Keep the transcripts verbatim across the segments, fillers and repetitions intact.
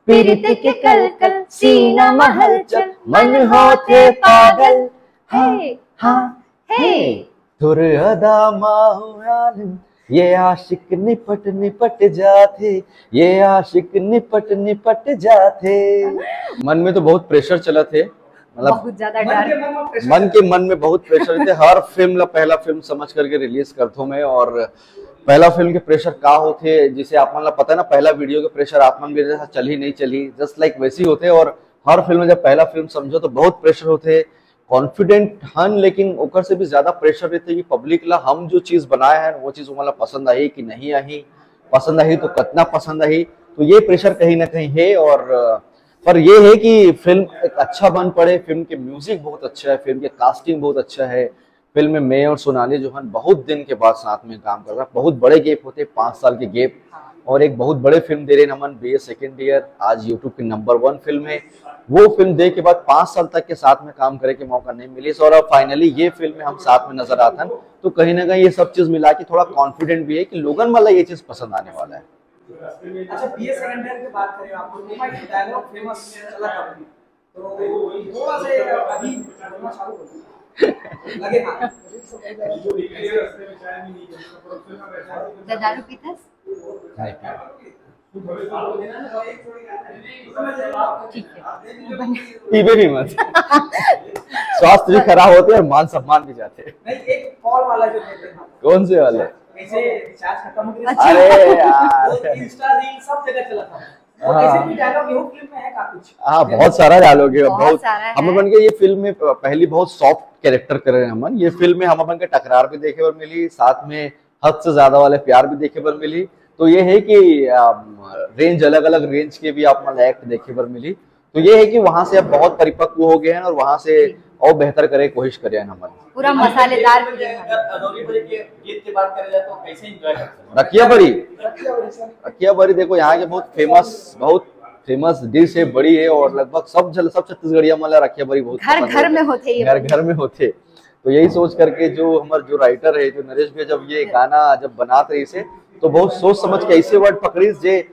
पीरित के कल कल सीना म हलचल, मन होथे पागल। हाँ, हाँ, हे। तोर अदा मा हो आलम, ये आशिक निपट निपट जाथे, ये आशिक निपट निपट जाथे। मन में तो बहुत प्रेशर चलत हे, मतलब बहुत ज्यादा डर। मन के मन में बहुत प्रेशर रहथे। हर फिल्म ला पहला फिल्म समझ करके रिलीज करथों मैं, और पहला फिल्म के प्रेशर का होथे, जिसे आप मन ला पता है ना, पहला वीडियो के प्रेशर आप मन भी जैसा चलही नहीं चलही, जस्ट लाइक वैसे ही होथे। और हर फिल्म में जब पहला फिल्म समझो तो बहुत प्रेशर होथे, कॉन्फिडेंट हन, लेकिन ओकर से भी ज्यादा प्रेशर रहथे कि पब्लिक ला हम जो चीज बनाए हैं वो चीज ओमन ला पसंद आही कि नहीं आही, पसंद आही तो कितना पसंद आही। तो ये प्रेशर कहीं ना कहीं है। और अ, पर ये है कि फिल्म एक अच्छा बन पड़े, फिल्म के म्यूजिक बहुत अच्छा है, फिल्म के कास्टिंग बहुत अच्छा है। फिल्म में मैं और सोनाली जो है बहुत दिन के बाद साथ में काम कर रहा, बहुत बड़े गैप होथे, पाँच साल के गैप, और एक बहुत बड़े फिल्म दे रहे हैं हमन, बीए सेकेंड ईयर, आज यूट्यूब की नंबर वन फिल्म है। वो फिल्म देख के बाद पाँच साल तक के साथ में काम करे के मौका नहीं मिली, और अब फाइनली ये फिल्म में हम साथ में नजर आथन, तो कहीं ना कहीं ये सब चीज मिला के थोड़ा कॉन्फिडेंट भी है कि लोगन मन ला ये चीज पसंद आने वाला है। अच्छा, बीए सेकेंड ईयर की बात करें आप, तो ओमा एक डायलॉग फेमस चला था, तो थोड़ा सा अभी बोलना चालू कर दो। लगे हाथ। तो दारू पीथस? नहीं पीता। ठीक है। पीबे भी मत। स्वास्थ्य भी खराब होथे और मान सम्मान भी जाथे। नहीं, एक कॉल वाला जो देते हैं। कौन से वाले? ऐसे रिचार्ज खत्म हो गया। अच्छा। अरे यार। वो इंस्टा रील सब जगह चला था। और हाँ। ऐसे भी डायलॉग ये फिल्म में है का कुछ? हाँ, बहुत सारा डायलॉग है, बहुत बहुत। सारा है। हम लोगन के ये फिल्म में प-, पहली बहुत सॉफ्ट कैरेक्टर करे हैं हमन। ये फिल्म में हम अपन के टकरार भी देखे बर मिली, साथ में हद से ज्यादा वाले प्यार भी देखे बर मिली। तो ये है कि, अम, रेंज, अलग-अलग रेंज के भी आप मन ला एक्ट देखे बर मिली। तो ये है कि वहां से अब बहुत परिपक्व हो गए हैं और वहां से और बेहतर करे कोशिश करे हैं हमन। पूरा मसालेदार फिल्म है। अगर अदौरी बड़ी के गीत की बात करी जाए तो कैसे एंजॉय कर सकते हैं? रखिया बरी। रखिया बरी, सर। रखिया बरी देखो, यहाँ के बहुत फेमस, बहुत फेमस डिश है, बड़ी है, और लगभग सब जल-, सब छत्तीसगढ़िया मन ला रखिया बरी बहुत घर पसंद घर है। में होथे ये घर बरी। घर में होथे। तो यही सोच करके जो हमारे जो राइटर है, जो नरेश भैया, जब ये गाना जब बनात रहिस हे, तो बहुत सोच समझ के ऐसे वर्ड पकड़िस जे,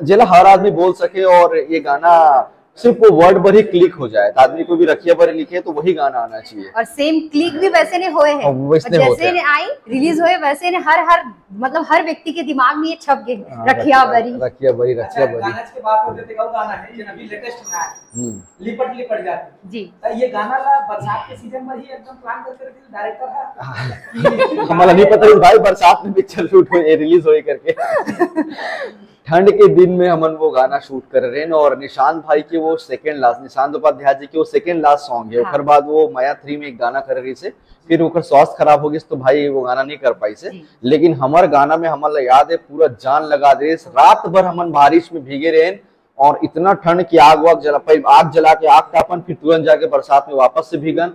जेला हर आदमी बोल सके, और ये गाना सिर्फ वो वर्ड पर ही क्लिक हो जाए, तो आदमी कोई भी रखिया बर लिखे तो वही गाना आना चाहिए। और सेम क्लिक भी वैसे ने होए हैं। हाँ, वैसने और जैसे होते हैं। ने आई, रिलीज होए, वैसे ने हर, हर, मतलब, हर व्यक्ति के दिमाग में ये छप गए हैं, हाँ, रखिया रखिया, बरी। रखिया बरी, रखिया अच्छा, बरी। गाना की बात होते थे, वो गाना है, जो अभी लेटेस्ट में आया है। हम्म। लिपट लिपट जाती। जी। तो ये गाना ला बरसात के सीजन में ही एकदम प्लान करके रखे डायरेक्टर है। हाँ। हमारा नहीं पता भाई, बरसात में पिक्चर शूट हो, ये रिलीज होए करके। ठंड के दिन में हमन वो गाना शूट करे रहेन, और निशांत भाई के वो सेकंड लास्ट, निशांत उपाध्याय जी के वो सेकंड लास्ट सॉन्ग है। हाँ। ओकर बाद वो माया थ्री में एक गाना करे रहिस हे, फिर ओकर स्वास्थ्य खराब हो गइस, तो भाई वो गाना नहीं कर पाइस हे। जी। लेकिन हमर गाना में हमन ला याद है, पूरा जान लगा दे, रात भर हमन बारिश में भीगे रहेन, और इतना ठंड कि आग वाग जला पाई, आग जला के आग तापन, फिर तुरंत जाके बरसात में वापस से भीगन।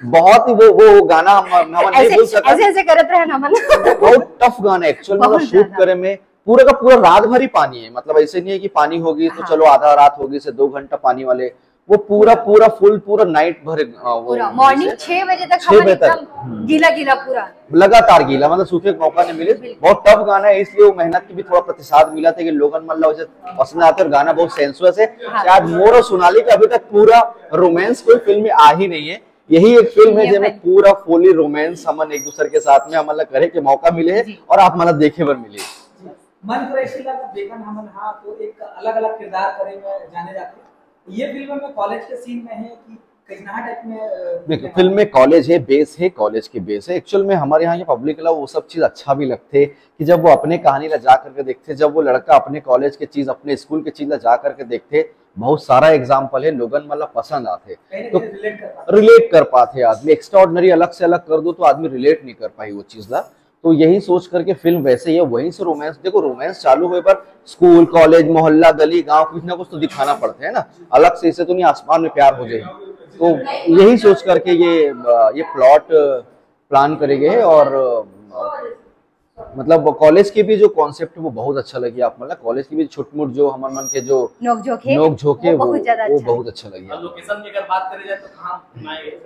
बहुत ही वो, वो गाना हम, हम नहीं ऐसे, भूल सकत। ऐसे, ऐसे करत रहे ना हमन। बहुत टफ गाना एक्चुअल में, बहुत मतलब, शूट ज्यादा। करे में पूरा का पूरा रात भर ही पानी है, मतलब, ऐसे नहीं है कि पानी होगी तो हाँ। चलो आधा रात होगी से दो घंटा पानी वाले, वो पूरा, पूरा फुल, पूरा नाइट भर, अ, वो पूरा होगी मॉर्निंग से। छह बजे तक छह हमन बजे तक। एकदम हम्म। गीला गीला पूरा। लगातार गीला, मतलब, सूखे के मौका नहीं मिले। बिल्कुल। बहुत टफ गाना है, इसलिए वो मेहनत की भी थोड़ा प्रतिसाद मिला था कि लोगन मन ला वैसे पसंद आते, और गाना बहुत सेंसुअस है। हाँ। शायद मोर और सोनाली का अभी तक पूरा रोमांस कोई फिल्म में आ ही नहीं है, यही एक फिल्म है ये जेमे पहली। पूरा फुली रोमांस हमन एक दूसरे के साथ में हमन ला करे के मौका मिले है जी। और आप मन ला देखे बर मिले। मन कुरैशी ला देखन हमन हा तो एक अलग-अलग किरदार करे में जाने जाथे। ये फिल्म में कॉलेज के सीन में है कि कइसना टाइप में, अ, देखो, फिल्म में कॉलेज है, बेस है, कॉलेज के बेस है। एक्चुअल में हमारे यहाँ के पब्लिक ला वो सब चीज अच्छा भी लगथे कि जब वो अपने कहानी ला जा करके देखथे, जब वो लड़का अपने कॉलेज के चीज, अपने स्कूल के चीज ला जा करके देखथे, बहुत सारा एग्जाम्पल है, लोगन मन ला पसंद आथे। कहीं ना तो कहीं रिलेट कर पाते। रिलेट कर पाथे आदमी। एक्स्ट्राऑर्डिनरी अलग से अलग कर दो तो आदमी रिलेट नहीं कर पाही वो चीज ला। तो यही सोच करके फिल्म वैसे ही है, वहीं से रोमांस। देखो, रोमांस चालू होए पर स्कूल, कॉलेज, मोहल्ला, गली, गांव, कुछ ना कुछ तो दिखाना पड़ता है ना, अलग से इसे तो नहीं आसमान में प्यार हो जाए। तो यही सोच करके ये, अ, ये प्लॉट प्लान करे गए है। और, अ, मतलब, कॉलेज के भी जो कॉन्सेप्ट है वो बहुत अच्छा लगी आप, मतलब, कॉलेज के भी छुटमुट जो हमर मन के जो नोक झोंक है, नोक झोंक है, वो वो, बहुत ज्यादा वो अच्छा बहुत लगा। अच्छा लगी और आप। लोकेशन की अगर बात करी जाए तो कहाँ बनाए गए?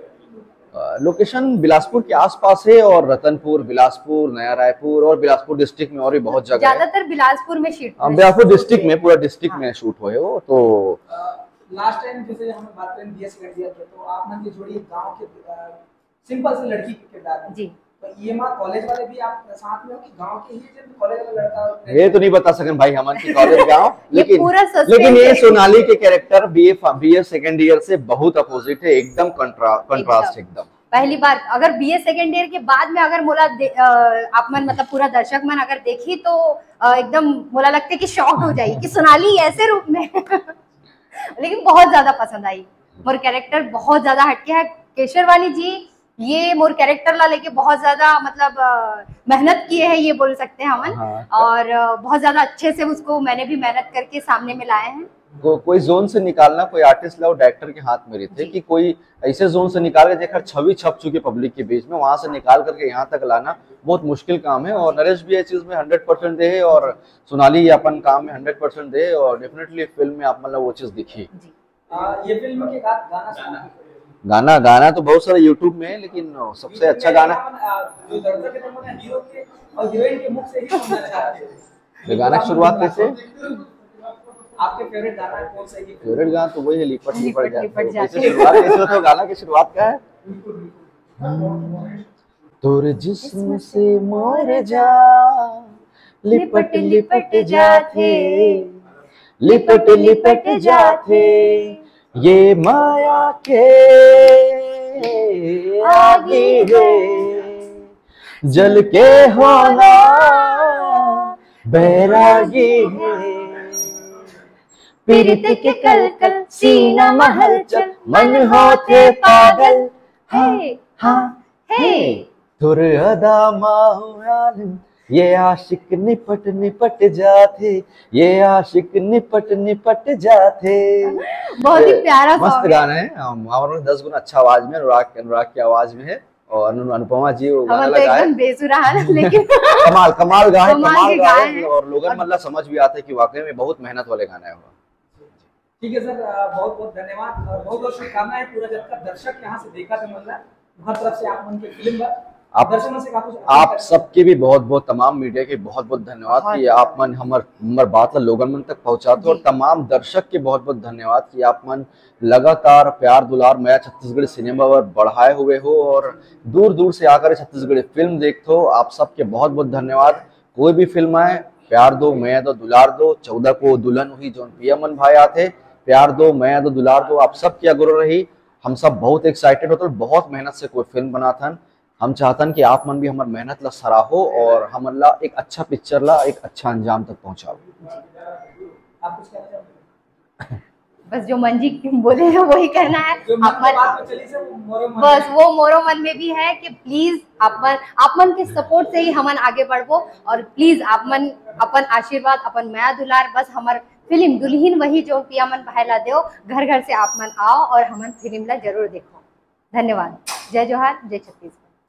लोकेशन बिलासपुर के आसपास है और रतनपुर, बिलासपुर, नया रायपुर और बिलासपुर डिस्ट्रिक्ट में और भी बहुत जगह है। ज्यादातर बिलासपुर में शूट हाँ, बिलासपुर डिस्ट्रिक्ट में, पूरा डिस्ट्रिक्ट में शूट हुए हो। तो लास्ट टाइम जैसे हम बात करें बीएस सेकंड ईयर के, तो आप मन की जोड़ी गांव के सिंपल से लड़की के किरदार में। जी। तो ये माँ कॉलेज वाले भी आप साथ में हो कि गांव के ही, जब कॉलेज वाला लड़का? ये तो नहीं बता सकन भाई हमन की कॉलेज गांव, ये लेकिन पूरा suspense लेकिन ये है। सोनाली के character BA BA second year से बहुत अपोजिट है, एकदम कंट्रास्ट एकदम। पहली बार अगर बीए सेकंड ईयर के बाद में अगर मोला दे- अ, आप मन मतलब पूरा दर्शक मन अगर देखी तो अ, एकदम मोला लगते कि शॉक हो जाए कि सोनाली ऐसे रूप में। लेकिन बहुत ज्यादा पसंद आई, मोर कैरेक्टर बहुत ज्यादा हटके है। केशरवानी जी ये मोर कैरेक्टर ला लेके बहुत ज्यादा मतलब अ, मेहनत किए हैं, ये बोल सकते हैं हमन। हाँ। और अ, बहुत ज्यादा अच्छे से उसको मैंने भी मेहनत करके सामने में लाए हैं। को, कोई जोन से निकालना, कोई आर्टिस्ट ला डायरेक्टर के हाथ में रहिथे जी। कि कोई ऐसे जोन से निकाल के जेकर छवि छप चुके पब्लिक के बीच में, वहां से निकाल करके यहाँ तक लाना बहुत मुश्किल काम है। और नरेश भी ये चीज में हंड्रेड परसेंट दे है और सोनाली ये अपन काम में हंड्रेड परसेंट दे है और डेफिनेटली फिल्म में आप मतलब वो चीज दिखी। जी। आ, ये फिल्म के बाद गाना सुना? गाना गाना तो बहुत सारे यूट्यूब में है, लेकिन सबसे अच्छा गाना आ, जो दर्शक है तो मतलब हीरो के और हीरोइन के मुख से ही सुनना चाहते हैं। तो गाना की शुरुआत कैसे? आपके फेवरेट गाना कौन सा है? फेवरेट गाना तो वही है, लिपट लिपट लिपट जाते लिपट हो। जाते कैसे शुरुआत कैसे होता है गाना की शुरुआत का है? तोर जिस्म से मोर जा लिपट लिपट जाथे, लिपट लिपट जाथे। ये माया के आगी है, जल के होना बैरागी है। पीरित के कल कल सीना महल चल, मन होथे पागल। हाँ, हे, हाँ, हे। हे। तोर अदा माहौल, ये आशिक निपट निपट जाथे, ये आशिक निपट निपट जाथे। बहुत ही प्यारा मस्त सॉन्ग है। गाना है। हम और दस गुना अच्छा आवाज में, अनुराग अनुराग की आवाज में है और अनु अनुपमा जी वो गाना हमन तो लगाए। एकदम बेसुरा है लेकिन कमाल कमाल गाए, कमाल कमाल के गाए गाए हैं। और लोगन मन ला समझ भी आते कि वाकई में बहुत मेहनत वाले गाना है वो। ठीक है सर, आ, बहुत बहुत धन्यवाद और बहुत बहुत शुभकामनाएं। पूरा जब तक दर्शक यहाँ से देखा था मतलब हर तरफ से आप मन के फिल्म पर आप दर्शकों से का कुछ आप सबके भी बहुत बहुत, तमाम मीडिया के बहुत बहुत धन्यवाद बहुत कि आप मन हमर हमर बात ला लोगन मन तक पहुंचाते हो और जी। तमाम दर्शक के बहुत बहुत धन्यवाद कि आप मन लगातार प्यार दुलार मया छत्तीसगढ़ी सिनेमा पर बढ़ाए हुए हो और दूर दूर से आकर छत्तीसगढ़ी फिल्म देखते हो। आप सबके बहुत बहुत धन्यवाद। कोई भी फिल्म आए, प्यार दो, मया दो, दुलार दो। चौदह को दुल्हन हुई जोन पिया मन भाई आते, प्यार दो, मया दो, दुलार दो, आप सबके अगुर रही। हम सब बहुत एक्साइटेड होते और बहुत मेहनत से कोई फिल्म बनाथन। हम चाहतन कि आप मन भी हमर मेहनत ला सराहो और हमन ला एक अच्छा पिक्चर ला एक अच्छा अंजाम तक पहुंचाओ। आप कुछ कहना चाहते हैं? बस जो मन जी बोले हैं वही कहना है। जो मन आप की मन बात तो चली सर, वो मोरो मन बस में। वो मोरो मन में भी है कि प्लीज आप मन, आप मन के सपोर्ट से ही हमन आगे बढ़बो और प्लीज आप मन अपन आशीर्वाद, अपन मया दुलार बस हमर फिल्म दुल्हिन वही जो पिया मन भाई ला देव, घर घर से आप मन आओ और हमन फिल्म ला जरूर देखो। धन्यवाद। जय जोहार, जय छत्तीसगढ़।